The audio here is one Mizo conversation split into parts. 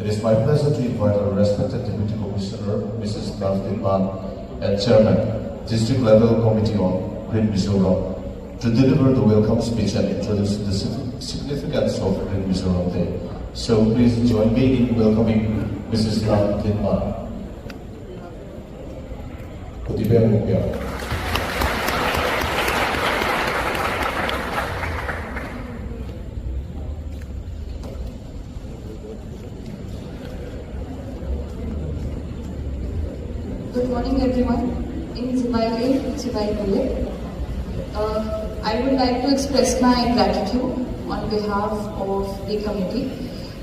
It is my pleasure to invite our respected Deputy Commissioner, Mrs. Navdeep Mann, and Chairman, District Level Committee on Green Mizoram, to deliver the welcome speech and introduce the significance of Green Mizoram Day. So please join me in welcoming Mrs. Navdeep Mann. Good morning everyone. In Zimbabwe, Zimbabwe. I would like to express my gratitude on behalf of the committee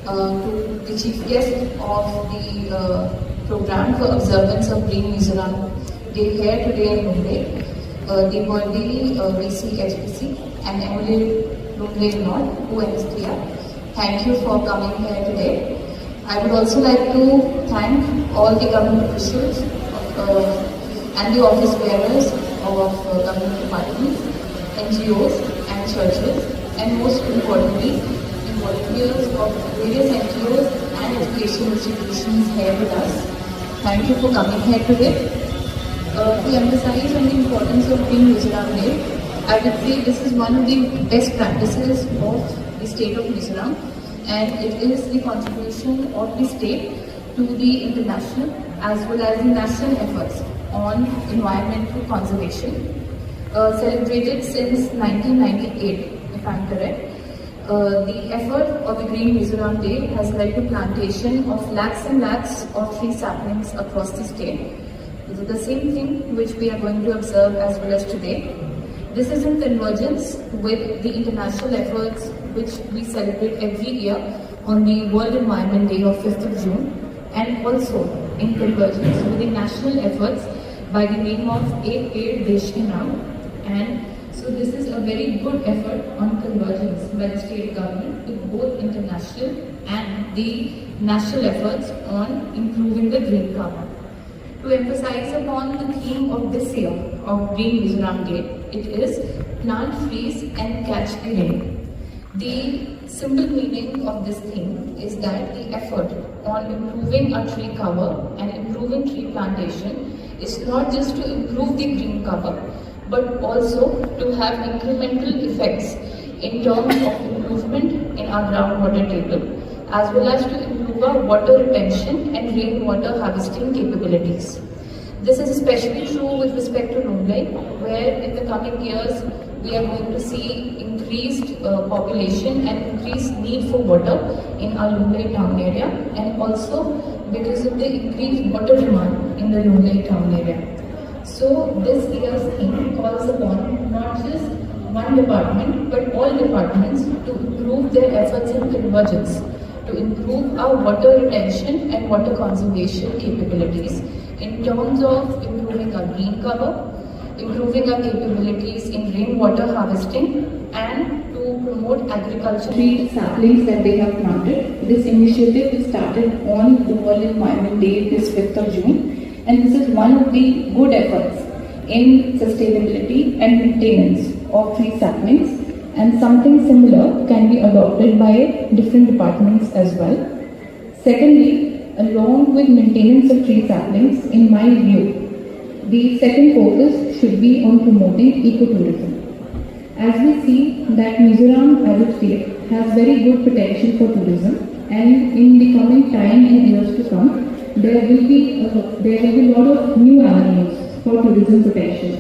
to the chief guest of the program for observance of Green Mizoram Day here today in Lunglei, the Worthy VC HPC and MLA Lunglei North, who is here. Thank you for coming here today. I would also like to thank all the government officials and the office bearers of government departments, NGOs and churches, and most importantly, the volunteers of various NGOs and education institutions here with us. Thank you for coming here today. To emphasize on the importance of Green Mizoram Day, I would say this is one of the best practices of the state of Mizoram, and it is the contribution of the state to the international as well as the national efforts on environmental conservation. Celebrated since 1998, if I'm correct. The effort of the Green Mizoram Day has led to plantation of lakhs and lakhs of tree saplings across the state. This is the same thing which we are going to observe as well as today. This is in convergence with the international efforts which we celebrate every year on the World Environment Day of 5th of June, and also in convergence with the national efforts by the name of Ek Ped Desh Ke Naam. And so this is a very good effort on convergence by the state government with both international and the national efforts on improving the green cover. To emphasize upon the theme of this year of Green Mizoram Day, it is plant trees and catch the rain. The simple meaning of this theme is that the effort on improving our tree cover and improving tree plantation is not just to improve the green cover, but also to have incremental effects in terms of improvement in our groundwater table, as well as to improve our water retention and rainwater harvesting capabilities. This is especially true with respect to Lunglei, where in the coming years we are going to see increased population and increased need for water in our Lunglei town area, and also because of the increased water demand in the Lunglei town area. So this year's theme calls upon not just one department but all departments to improve their efforts in convergence, to improve our water retention and water conservation capabilities in terms of improving our green cover, improving our capabilities in rainwater harvesting, and to promote agriculture. Tree saplings that they have planted. This initiative is started on the World Environment Day, this 5th of June, and this is one of the good efforts in sustainability and maintenance of tree saplings, and something similar can be adopted by different departments as well. Secondly, along with maintenance of tree saplings, in my view, the second focus should be on promoting ecotourism. As we see that Mizoram as a state has very good potential for tourism, and in the coming time and years to come, there will be a lot of new avenues for tourism potential.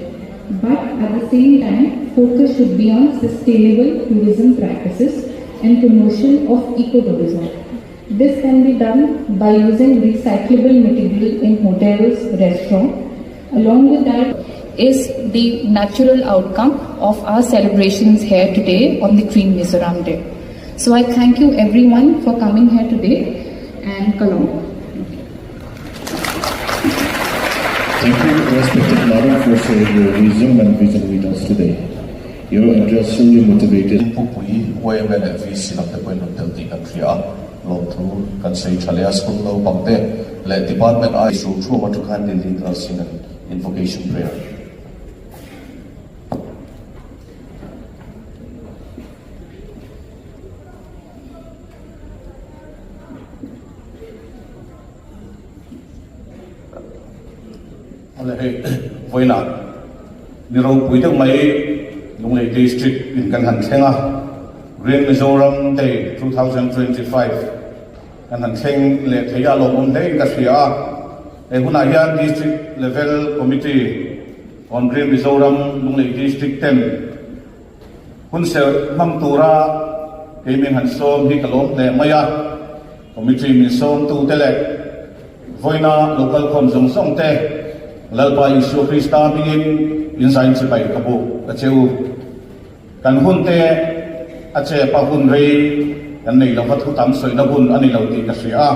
But at the same time, focus should be on sustainable tourism practices and promotion of ecotourism. This can be done by using recyclable material in hotels, restaurants. Along with that is the natural outcome of our celebrations here today on the Green Mizoram Day. So I thank you everyone for coming here today, and Kalong. Thank you, respected Madam, for sharing your wisdom and vision with us today. Your address surely motivated. Department I to kindly lead us in an invocation prayer. Awle hei vawiinah ni ropui deuh mai Lunglei District in kan han thleng a, Green Mizoram Day 2025 kan han thleng leh thei a, lawmawm hle in ka hria a. He hunah hian District Level Committee on Green Mizoram Lunglei District ten hun serh hmang tura kei min han sawm hi ka lawm hle mai a. Committee min sawmtute leh vawiina local khawm zawng zawng te Lalpa Isua Krista hmingin in zain chibai ka buk a che u. Kan hun te a chep a hun rei kan nei lova thu tam sawina hun a ni lo tih ka hria a.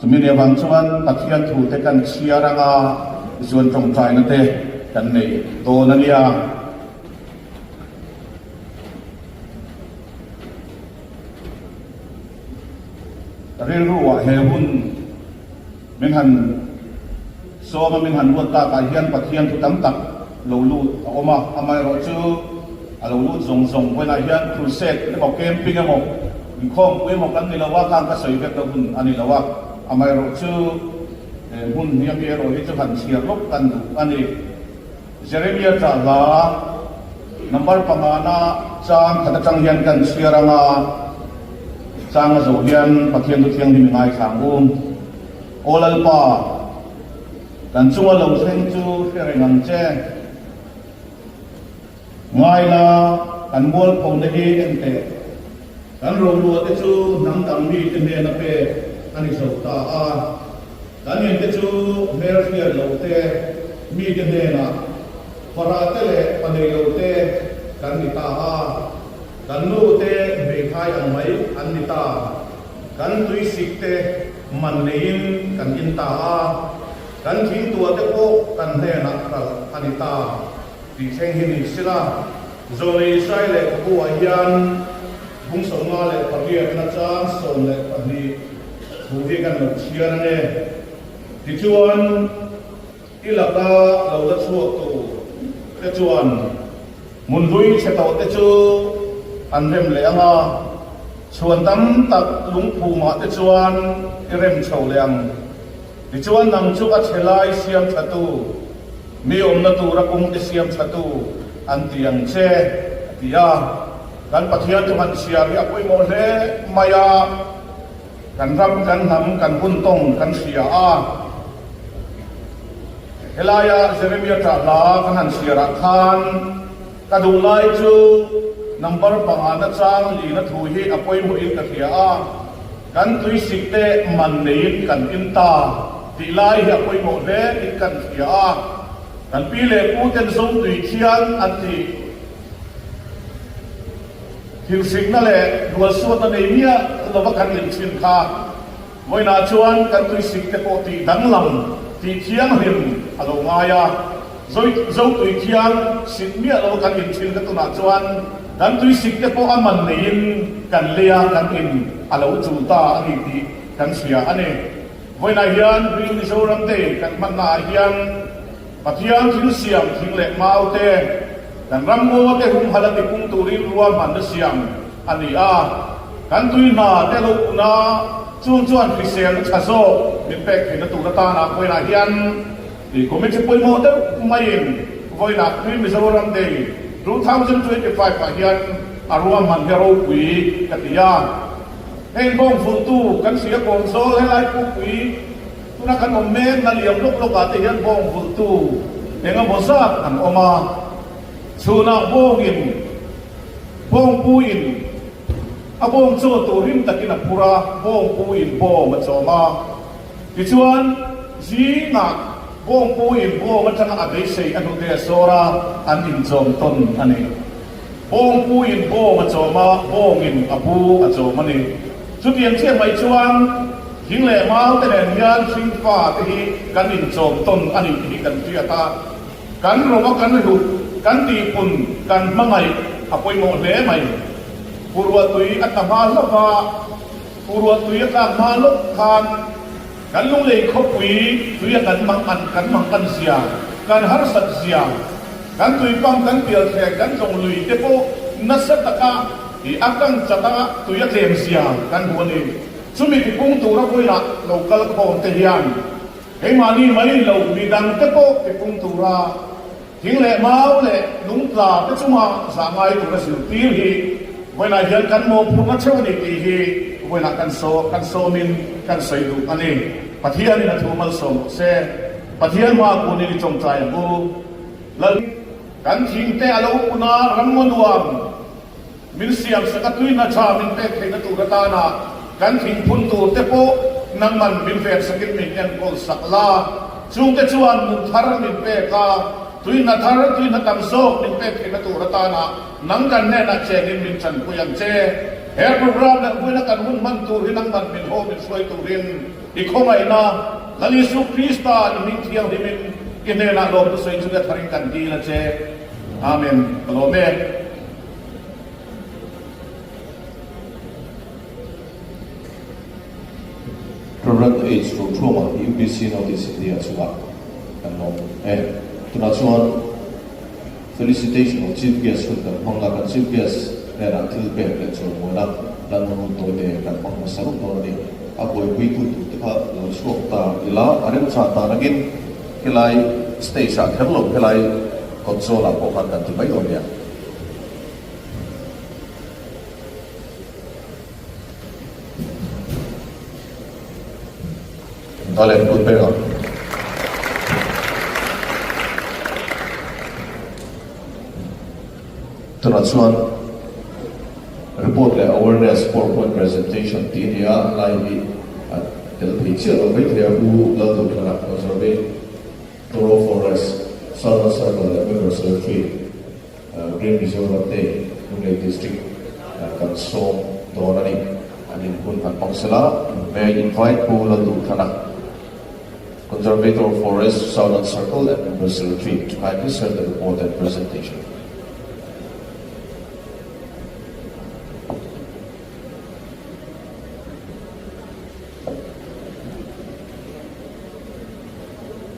Chumi nia vang chuan Pathian thu te kan chhiar anga tichuan tawngtaina te kan nei dawn a nia. Rilruah he hun min han sawm a, min han ruat takah hian Pathian thu tam tak lo lut a awm a, amaherawhchu a lo lut zawng zawng vawiinah hian crusade emaw camping emaw inkhawmpui emaw kan ni lo a, khang ka sawi vekna hun a ni lo a, amaherawhchu he hmun hi ami erawh hi chu han chhiar lawk kan duh a ni. Jeremia tah hla number pangana chang khat atang hian kan chhiar anga chang a zawh hian Pathian thu thianghlim i ngaithla ang u. Aw Lalpa, kan chunga lo thleng chu hre reng ang che. Ngai la, kan mualphona hi en teh. Kan rohlua te chu hnam dang mite hnena pek a ni zo ta a. Kan in te chu hmelhriat lo te, mite hnenah fara te leh pa nei lo te kan ni ta a. Kan nu te hmeithai ang mai an ni ta. Kan tuisik te man neiin kan in ta a. Kan thingtuah te pawh kan hnenah hralh a ni ta. Tih thleng hi ni sila, Zawlei Isai lehkhabu ah hian bung 58 na chang 12 thu hi kan lo chhiar a ni. Tichuan, i laka lo la chhuak tur te chuan hmun hlui chhe tawh te chu an rem leh ang a, chhuan tam tak lungphumah te chuan i rem chho leh ang. Tichuan nang chu a chhe lai siam thatu, Mi awmna tura kawng te siam thatu an ti ang che, a ti a. Kan Pathian chu han chhiar hi a pawimawh hle mai a, kan ram, kan hnam, kan hun tawng kan hria a. Helaia Jeremia ṭah hla kan han chhiarah khan ka duh lai chu number pangana chang lina thu hi a pawimawhin ka hria a. Kan tuisik te man neiin kan in ta tih lai hi a pawimawh hle in kan hria a, kan pi leh pu ten zo tui thian an tih thilhsikna leh hnualsuatna nei miah lova kan in thin kha vawiinah chuan kan tuisik te pawh tih danglam tih thianghlim a lo ngai a. Zo tui thian sik miah lo kan in thin ka tunah chuan kan tui sik te pawh a man neiin kan lei a, kan in a lo chul ta a ni tih kan hria a ni. Vawiinah hian Green Mizoram Day kan hmanna ah hian Pathian thil siam thing leh mau te, kan ramngaw te humhalh a tipung turin ruahmanna siam a ni a, kan tui hna te lo pun a, chung chuan hriselna tha zawk min pek theihna tur atana vawiinah hian Tih committee pawimawh deuh maiin vawiinah Green Mizoram Day 2025 ah hian a ruahman hi a ropui ka ti a. Heng bawng vulhtu kan hria kawng zawl helai pukpui tuna kan awm mek na liam lawk lawk ah te hian bawng vulhtu eng emaw zat an awm a. Chhunah bawngin bawngpuiin a bawng chaw tur rim takin a phur a, bawngpuiin bawng a chawm a. Tichuan, zingah bawngpuiin bawng atanga a beisei a hnute a sawr a, an inchawm tawn a ni. Bawngpuiin bawng a chawm a, bawngin a pu a chawm a ni. Chutiang chiah mai chuan thing leh mau te nen hian hringfa te hi kan inchawm tawn a ni tih hi kan hriat a. Kan rawma kan hlut, kan tihpun, kan hmangaih a pawimawh hle mai. Puruatui a tla hma hlauh va. Puruatui a tlak hma lawk khan kan lunglei khawpui tui a kan mang an kan mang kan zia, kan harsat zia, kan tuipang kan pialthleng kan tlawng lui te pawh nasa taka i a kang chat a tui a tlem zia kan hmu a ni. Chumi tipung tura vawilah lo kal khawm te hian. Keimahni mai lo midang te pawh tipung tura thing leh mau leh lungtla te chunga zah ngai tura zirtir hi vawiinah hian kan mawhphurhna theuh a ni tih hi vawiinah kan kan sawmin kan sawi duh a ni. Pathianin a thu malsawm rawh se. Pathian hma kunin i tawngtai ang u. Lal. Kan thingte a lo pun a, ramngaw nuam min siam sak a, tui hna tha min pek theihna tur atana kan thing phun tur te pawh nangman min ven sakin min enkawl sak la. Chungte chuan nun thar min pek a, tui hna thar, tui hna tam zawk min pek theihna tur atana nang kan hnenah chenin min tanpui ang che. He program leh vuina kan hun hman tur hi nangman min haw min hruai turin I khawngaihna, Lal Isu Krista i hming thianghlimin i hnenah lawmtu sawi chu ka tharin kan dil a che. Amen. Ka lawm e. Rev. H. Rothruama, UPC North East India chungah kan lawm e. Tunah chuan Felicitation of Chief Guest hun kan hmang a, kan Chief Guest hnenah thil pek leh chawimuana lan hun tawite kan hmang hmasa ruk dawn a ni. A buaipuitu tur te kha lo chhuak ta ila, a remchah ta rangin helai stage ah kher lo helai console ah pawh khan kan ti mai dawn nia. Awle, kut pek ang. Tunah chuan report leh awareness powerpoint presentation tih a ni a, lai hi a tel thei chiah lo mai thei a, Pu Lalduhthana Conservatory Forest, Southern Circle leh Member Secretary Green Mizoram Day, Lunglei District kan sawm dawn a ni. An inhun han hmang sela, May I invite Pu Lalduhthana, Conservator of Forest, Southern Circle and Member Secretary to kindly share the report and presentation.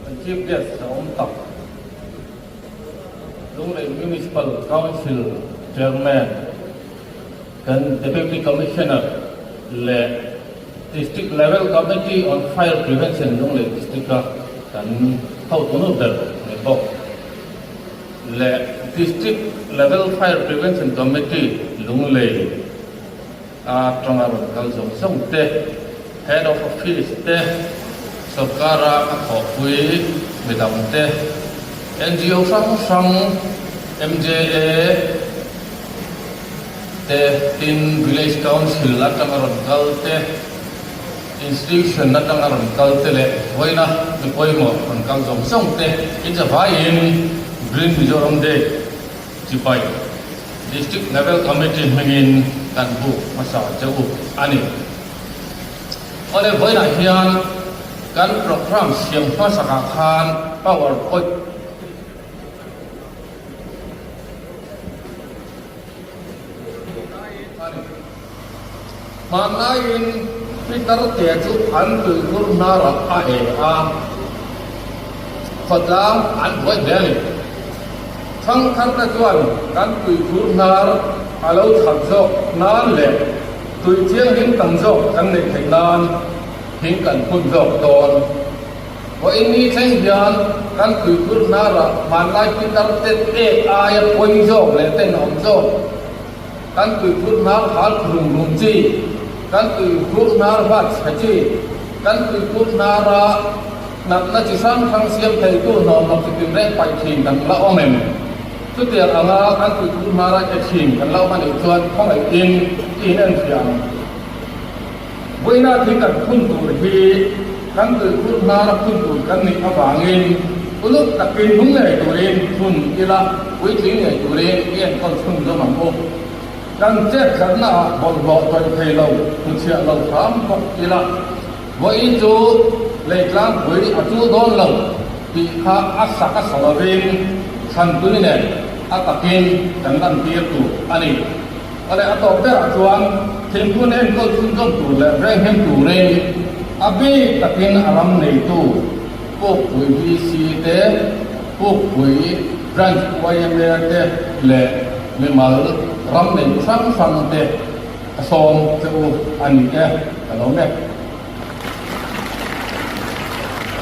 Kan Chief Guest a awm tak. Lunglei Municipal Council Chairman, kan Deputy Commissioner leh District Level Committee on Fire Prevention Lunglei District-a kan hotunu ber ni bawk leh District Level Fire Prevention Committee Lunglei a tanga rawn kal zawng zawng te, Head of Office te, sawrkara a thawhpui midang te, NGO hrang hrang, MJA te, tin Village Council atanga rawn kal te, Institution atanga rawn kal te leh vawiina mi pawimawh rawn kal zawng zawng te inzavaiin Green Mizoram Day Chipai District Level Committee hmingin kan buk hmasa che u a ni. Awle vawiinah hian kan programme siam hmasakah khan power point a ni. Hmanlaiin Peter te chu an tuikhur hnarah a e a, khawtlang an buai hle a ni. Thangtharte chuan kan tuikhur hnar a lo that zawk nan leh tui thianghlim tam zawk kan neih theih nan thing kan phun zawk dawn. Vawiin ni thleng hian kan tuikhur hnarah hmanlai Peter te ek aia pawi zawk leh tenawm zawk Kan tuikhur hnar hal rum rum chi, kan tuikhur hnar vat chhe chi, kan tuikhur hnara natna chi hrang hrang siam theitu hnawmhnawk chi tinreng paih thin kan la awm em? Chutiang anga kan tuikhur hnara e thin kan la awm a nih chuan khawngaihin i in enfiah ang. Vawiina thil kan phun tur hi kan tuikhur hnara phun tur kan nih avangin uluk takin nung ngei turin phun ila, puitling ngei turin i enkawl chhun zawm ang u. Kan chet khatnaah bawlhhlawh tawih thei lo, hmuchhiah lo hram bawk ila, vawiin chu leitlangpui a tul dawn lo tih kha a sak a sa lovin thlan tui nen a takin kan lantir tur a ni. Awle a tawp berah chuan thingphun enkawl chhunzawm tur leh venghem turin a bik takin a ram neitu Pukpui VC te, Pukpui Branch yma te leh mimal ram neitu hrang hrang te a sawm che u a ni e, ka lo mek.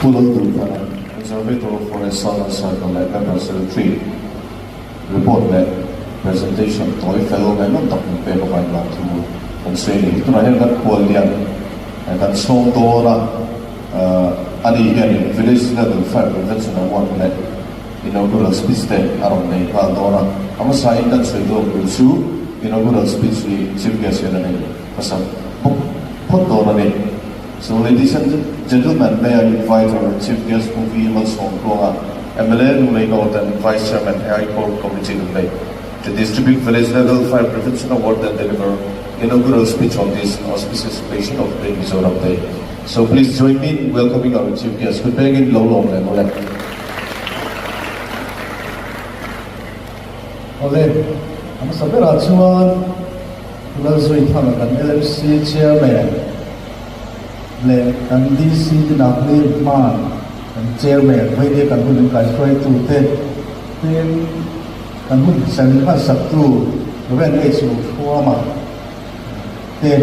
Pu Lalduhthana, Conservator of Forest Southern Circle leh Member Secretary report leh presentation tawi fel ngaihnawm tak min pek avangin lawmthu kan sawi a ni. Tunah hian kan khuallian kan sawm dawn a, ani hianin Village Level Fire Prevention Award leh Inaugural Speech te a rawn nei nghal dawn a, a hmasain kan sawi dawk tur chu Inaugural Speech hi Chief Guest hian a nei hmasa bawk phawt dawn a ni. So ladies and gentlemen, may I invite our Chief Guest Pu V Malsawmtluanga, mla Lunglei North and Vice Chairman AI Core Committee Lunglei to distribute Village Level Fire Prevention Award and deliver inaugural speech on this auspicious occasion of Green Mizoram Day. So please join me in welcoming our Chief Guest. Kut pengin lo lawm leh mawle. Awle, a hmasa berah chuan Lalzuithanga kan LMC Chairman leh kan DC te Nagni hman kan Chairman Vawinia kan hun inkaihruaitute tin kan hun sem hmansaktu Rev H Lungthuama te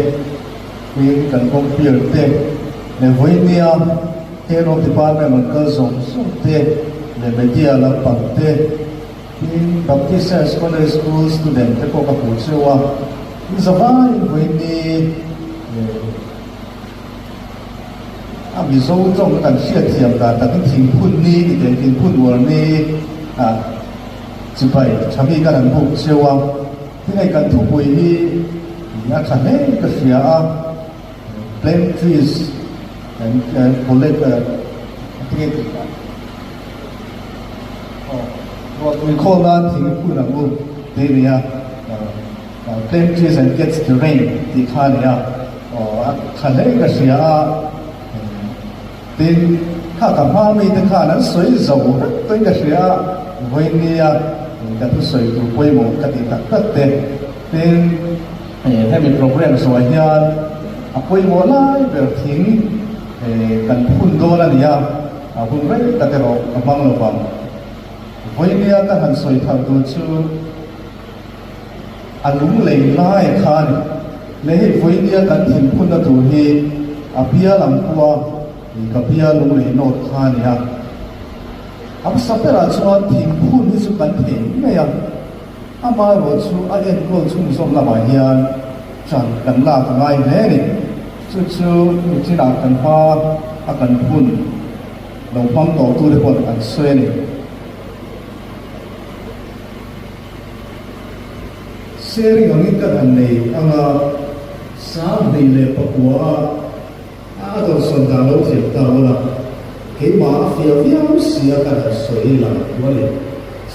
tin kan compere te leh Vawinia Head of Department rawn kal zawng zawng te leh Media lampang te Tin, Baptist Higher Secondary School student te pawh ka hmu cheu a, in zavaiin vawiin a Mizo tawng kan hriatthiam dan takin thingphun ni ti teh thingphun uar ni ah chibai tha mi kan han buk cheu a, tin hei kan thupui hi a tha hle ka hria a, plant trees and collect tinge tih kha. Ruahtui khawl nan thing phun ang u tih a ni a, Plant trees and catch the rain tih kha a ni a, a tha hle ka hria a, tin kha ka hma mi te khan an sawi zo vek tawhin ka hria a, vawiin nia ka thusawi tur pawimawh ka tih tak tak te, tin hemi programme zawh hian a pawimawh lai ber thing kan phun dawn a ni a. A hun rei tak erawh ka hmang lo vang. Vawinia ka han sawi thar tur chu a lunglei lai kha a ni. Leh hei vawinia kan thinphunna tur hi a bial ang pawha ka bial lunglei nawt kha a ni a. A hmasa berah chuan thinphun hi chu kan thei ngei a, amaherawh chu a enkawl chhunzawm lamah hian ṭan kan lak a ngai hle a ni. Chu chu nichinah kan hma a kan hun lo hmang tawh tu te pawh an sawi a ni. Sharing angin kan han nei anga 2009 a a dawrsawn dan lo thiam ta ula, keimah a fiah viau si a kan han sawi lang tu a ni.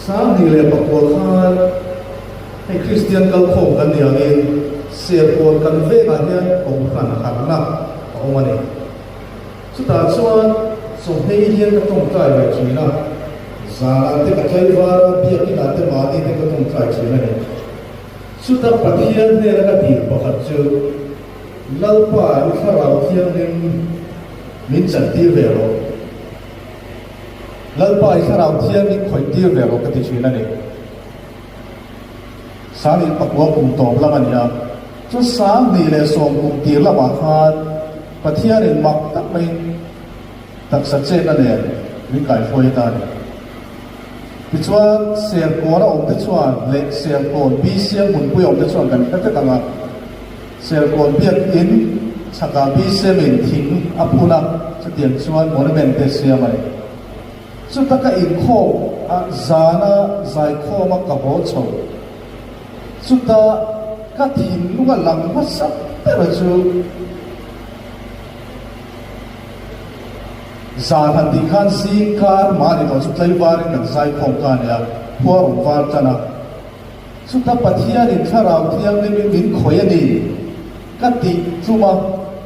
2009 khan Hei Kristian kalkhawm kan nih angin Serkawn kan vengah hian kohhran harhna a awm a ni. Chutah chuan chawhmei hian ka tawngtai ve thin a, zanah te ka tlaivar a, biakinah te mahni te ka tawngtai thin a ni. Chuta Pathian hnena ka dil pakhat chu, Lalpa i Thlarau Thianghlim min chantir ve rawh. Lalpa i Thlarau Thianghlim khawihtir ve rawh ka ti thin a ni. 2009 kum tawp lam a ni a, chu 2010 kum tir lamah khan Pathianin mak tak maiin taksa chetna nen min kaihruai ta a ni. Tichuan, Serkawn a awmte chuan leh Serkawn BCM hmunpui a awmte chuan kan hre vek ang a, Serkawn biakin chhakah BCM in thing a phun a, chutiang chuan monument te siam a ni. Chuta ka inkhawm a, zana zaikhawm a ka haw chho. Chuta ka thinlung a lang hmasa ber chu zan han tih khan zing kar mah ni tawh chu tlaivarin kan zaikhawm ta a nia, khua rawn var tan a. Chuta Pathianin Thlarau Thianghlimin min khawih a ni ka tih tluma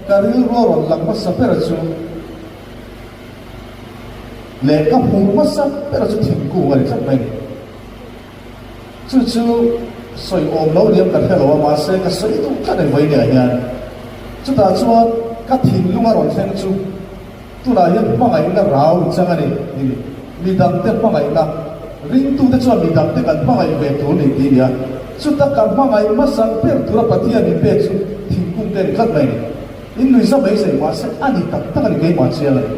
ka rilru a rawn lang hmasa ber chu, Leh ka hmuh hmasa ber chu thingkung a ni tlat mai ni. Chu chu sawi awm lo liam ka hre lo a, mahse ka sawi duh tlat a ni vawinia hian. Chutah chuan ka thinlung a rawn thleng chu tunah hian hmangaihna rau chang a ni ti ni. Midangte hmangaihna, ringtute chuan midangte kan hmangaih ve tur ni ti nia. Chuta ka hmangaih hmasa ber tura Pathian min pek chu thingkung te a ni tlat mai ni. In nuihza mai zei mahse a ni tak tak a ni keimah chiang a ni.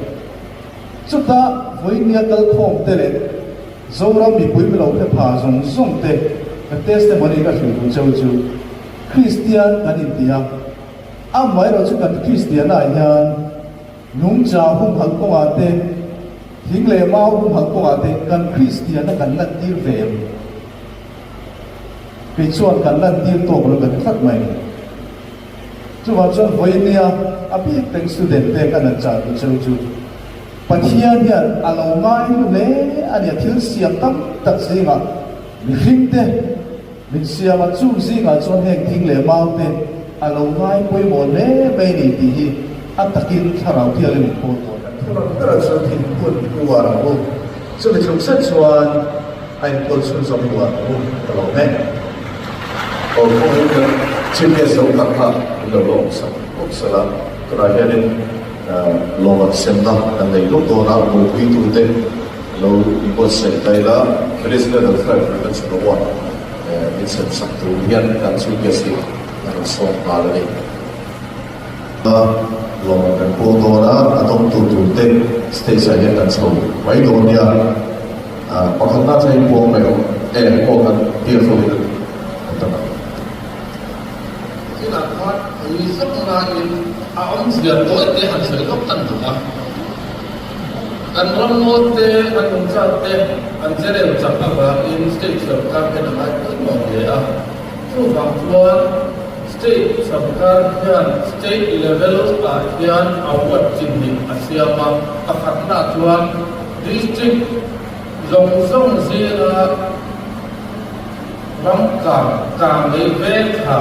Chutah vawinia kalkhawm te leh Zoram mipui milo hre pha zawng zawng te ka testimony ka hrilh duh cheu chu Kristian kan inti a, amaherawh chu kan Kristianah hian nungcha humhalh kawngah te, thing leh mau humhalh kawngah te kan Kristianna kan lantir ve em? Kei chuan kan lantir tawk lo ka ti tlat mai. Chuvang chuan vawinia a bik teng student te kan han chah duh cheu chu Pathian hian a lo ngai hlu hle a ni a, thil siam tam tak zingah mihring te min siam a, chung zingah chuan heng thing leh mau te a lo ngai pawimawh hle mai a ni tih hi a takin thlarau thiangin min pawl dawn. Kan thu ram berah chuan thingkun uar ang u, chumi tluk zet chuan a inkawl chhunzawm i uar ang u ka lawm e. Aw kawngin kan Chief Guest zo tak kha min lo la awmsak bawk sela, tunah hianin lawm an semna kan nei lawk dawn a, buaipuitute lo inbuatsaih ta ila, Village Level Fire Prevention Award min semsak tur hian kan Chief Guest hi kan rawn sawm nghal a ni. Lawm kan pawl dawn a, a dawngtu tur te stage ah hian kan chho mai dawn nia. Pakhatna chu hei puang mai awm e, pawh kan PFO in an tam ang. Tunah khan ui zawk laiin a awmzia tawi te han sawi lawk tan duh a. Kan ramngaw te, an nungchak te an chereu chak avangin state sorkar hian a ngai pawimawh hle a. Chuvang chuan State sorkar hian State level ah hian award chi hnih a siam a, pakhatna chuan District zawng zawng zinga ram kang kang lei veng tha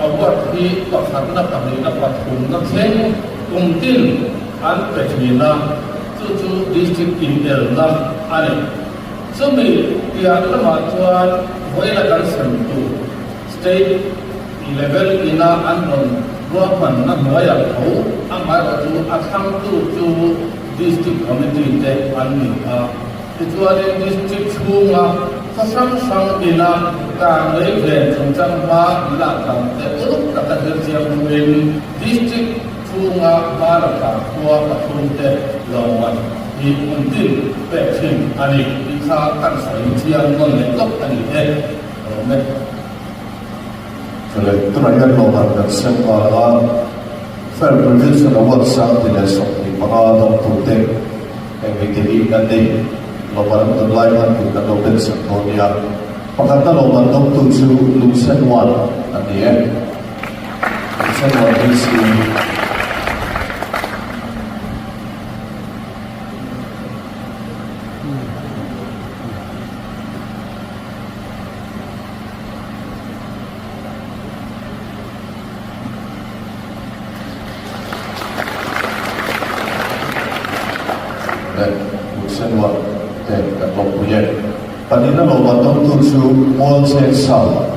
award hi pakhatna pahnihna pathumna thleng kum tin an pe thin a, chu chu District inelna a ni. Chumi piah lamah chuan vawiina kan sem tur State level ina an rawn ruahmanna hnuaiah tho amaherawh chu a thlangtu chu District Committee te an ni a. Tichuanin District chhunga khaw hrang hrang ina kang lei ven chungchang hma lak dan te uluk taka thil chiang chungin District chhunga hma la tlang khua pathum te lawmman hi hmun tin pek thin a ni tih kha kan sawi chiang nawn leh tawp a ni e. Awm e. Chuleh tunah hian lawmman kan sem nghal a, Fire Prevention Award 2015 dawngtute eng mite hi kan ni. Lawmman an dawn lai khan tun kan lo ben sak dawn nia. Pakhatna lawmman dawngtu chu Lungsen One an ni e. Lungsen One DC. Leh Lungsenruat te kan lawmpui e. Pahnihna lawmman dawngtu chu Mualcheng South.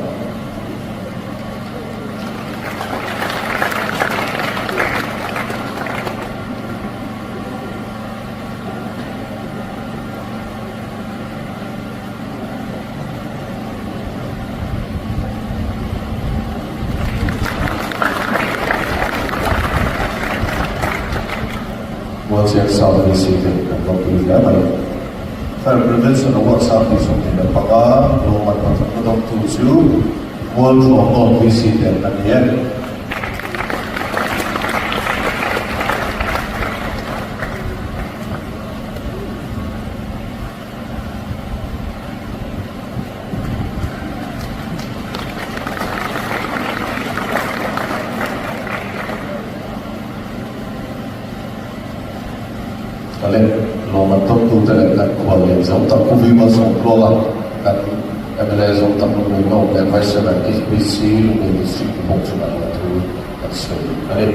Mualcheng South VC te kan lawmpui hle mai. Fire Prevention Award 2025 lawmman pakhat na dawngtu chu Mualthlawng North VC te an ni e. Ka leh lawm an tawktute leh kan khual lian zo tak Pu Vimal Sawmtluanga kan mla zo tak Lunglei North leh Vice Chairman HPC Lunglei District bawk chu an la thu kan sawi a ni.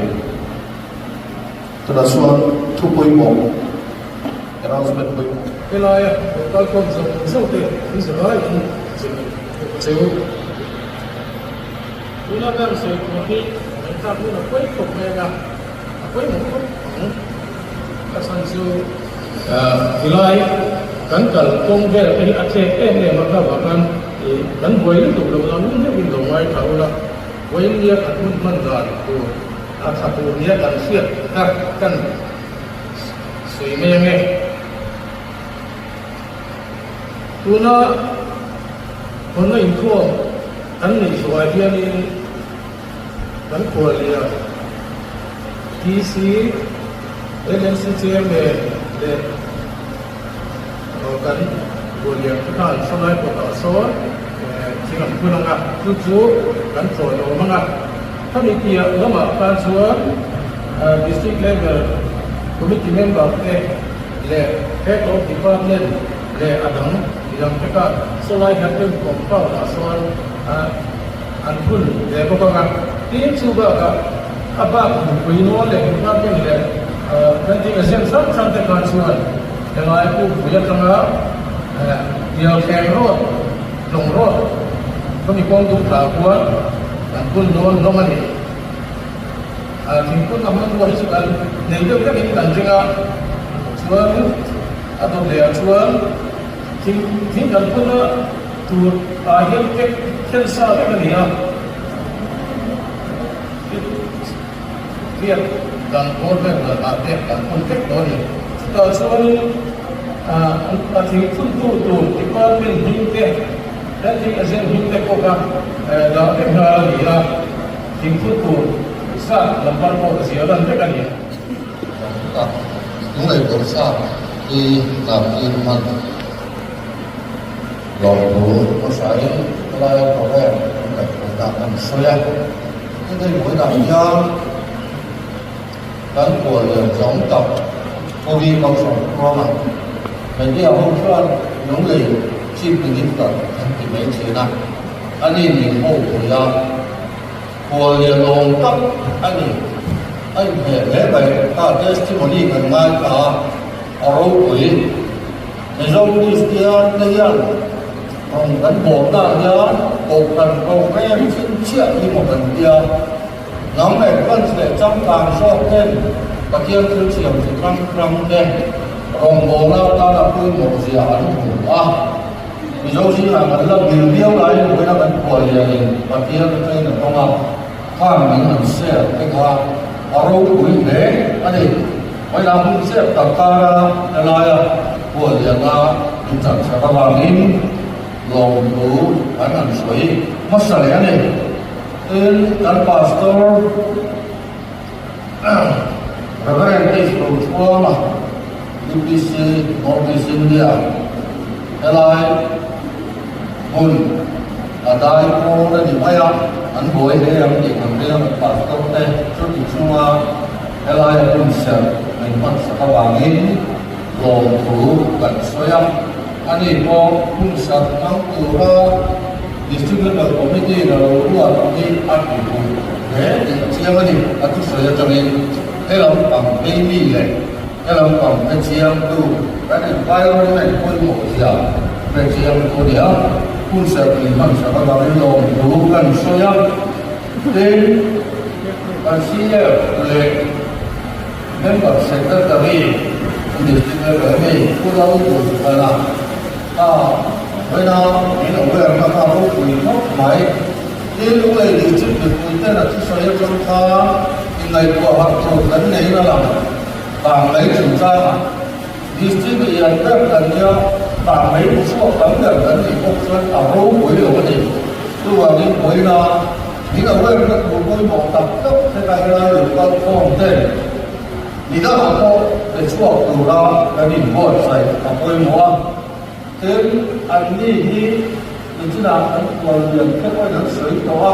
Tunah chuan thu pawimawh announcement pawimawh. Helaia rawn kalkhawm zawng zawng te an za lai in zir che u. Tuna kan sawi tur hi ngaihthlak hun a pawi khawp mai anga, a pawimawh khawp ang. A chhan chu helai kan kal kawng vel te hi a tlek em em a, kha vang khan kan buai lutuk lo la, ngun deuhin lo ngaithla ula, Vawiinnia kan hun hman dan tur a tha tur nia kan hriat kha kan sawi mai ange. Tuna hawnna inkhawm kan neih zawhah hianin kan khuallian DC, LMC Chairman leh kan khuallian te khan sawlai kawtah sawn thing an phun ang a, chu chu kan tlawh lawm ang a. Khami piah lamah khan chuan District Level Committee member te leh Head of Department leh a dang midang te khan sawlai hian compound ah sawn an phun ve bawk ang a. Tin, chu bakah a bak mipui nawn leh department leh planting agent hrang hrang te khan chuan helai pukpui atanga Tialthleng road, Tlawng road khawmi kawng tum thlah khuan kan phun dawn hlawm a ni. Thingphun a hmanrua hi chu kan nei deuh vekin kan ring a, chuan a dawt leh ah chuan thing thing kan phun a tur ah hian tek then sa vek a ni a, riak dan bawr vel dan ah te kan phun vek tawh a ni. Chutah chuanin a thing phun tu tur department hming te, planting agent hming te pawh kha dah vek nghal a ni a. Thingphut tur zat number pawh zia lan vek a ni. Lunglei Bawrhsa hi tlangtir hman lawmthu hmasain helai program an kaihhruaina an sawi a. Hengei buainah hian kan khuallian zawng tak Puri Kauhran Khuanga media ho chuan Lunglei Chief Minister an ti mai thin a. A ni min ho pui a, khuallian awm tak a ni. A inhmeh hle mai, kha testimony kan ngaithla a, a ropui. Mizo Kristian te hian rawn kan bawmna ah hian kohhran program chhinchhiah hi maw kan tia, hnam advance leh changkang zawk ten Pathian thil thiam chi hrang hrang te rawngbawlna atana pawimawh zia an hmu a. Mizo zingah kan la bil viau laiin vawiina kan khual lianin Pathian atangin a tawng a, khan min han share te kha a ropui hle a ni. Vawiina hun chep tak kara helaia khual liana min chan chak avangin lawmthu kan han sawi hmasa leh a ni. Tin, kan Pastor Reverend H. Rochuama, UPC North East India, helai hmun a dai pawn a ni mai a, an buai hle ang tih kan ring a, Pastor te chuti chunga helaia hun serh min hmansak avangin lawmthu kan sawi a, ani pawh hun serh hmang tura District Level Committee in a lo ruat hi a ti duh hle tih a chiang a ni. A thusawi atangin he lampang phei mi leh he lampang hre chiangtu kan environment pawimawh zia hre chiangtu a ni a, hun serh min hman sak avangin lawmthu kan sawi a. Tin, kan CF leh Member Secretary District Level mi Pu Lalduhthana, A, vawiina min aware na kha ropui khawp mai. Tin, Lunglei District mipui ten a thusawi atang khan ingaihtuah harh tur kan neiin a lang. Tang mai chungchangah District lian ber kan nia, tang mai chhuak tam ber kan nih bawk chuan a ropui lo a ni. Chuvangin vawiina min aware na tur pawimawh tak tak hetah hian lo kal khawm ten, Mi dangah pawh pe chhuak tura kan inbuatsaih a pawimawh a, tin, anni hi nichinah kan kual lian te pawhin an sawi tawh a,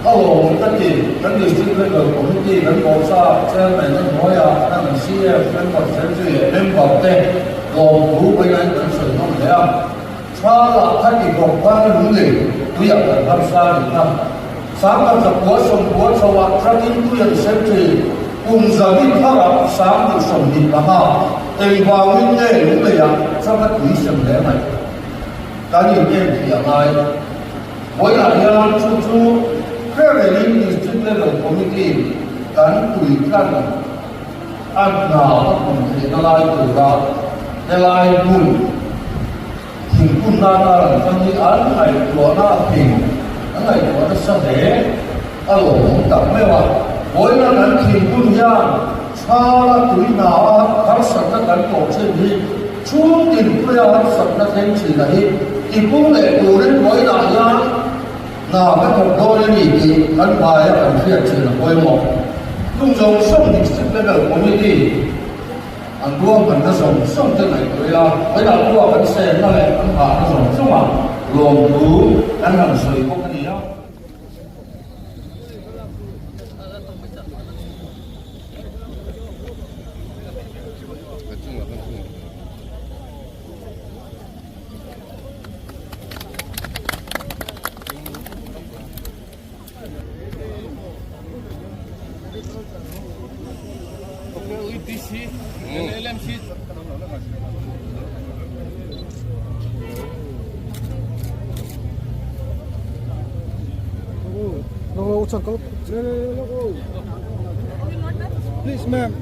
a lawm ka ti, kan District Level Committee kan bawhsa Chairman a hnuaiah kan CF member secretary leh member te lawmthu vawiin kan sawi hlawm hle a, tha lah kha ti bawk khan lunglei tuiah kan harsa a nih kha. Sangha zakua sawmkua chhoah truck-in tui an sem thin. Kum zabi tharah sang 25 engvangin nge lungleiah truck-a tui sem hle mai? Kan inken thih a ngai. Vawiinah hian chu chu hre rengin District Level Committee kan tui tlan a hna a kum theihna lai tura helai hmun Thingkung nana an hmang hi an ngaihtuahna a fing, an ngaihtuah nasa hle a lawmawm tak meuh a. Vawiin kan thingkung hian chhara tui hna a harsatna kan tawh thin hi. Chhungtin puia harsatna thleng thin a hi tipung leh turin vawiinah hian hna ka thawk dawn a ni tih kan hmaia kan hriat thin a pawimawh. Chung zawng zawng District Level Committee an ruahmanna zawng zawng te ngaihtuah ila, vawiinah pawha kan senna leh kan hahna zawng zawngah lawmthu kan han sawi bawk a ni a. Please, ma'am.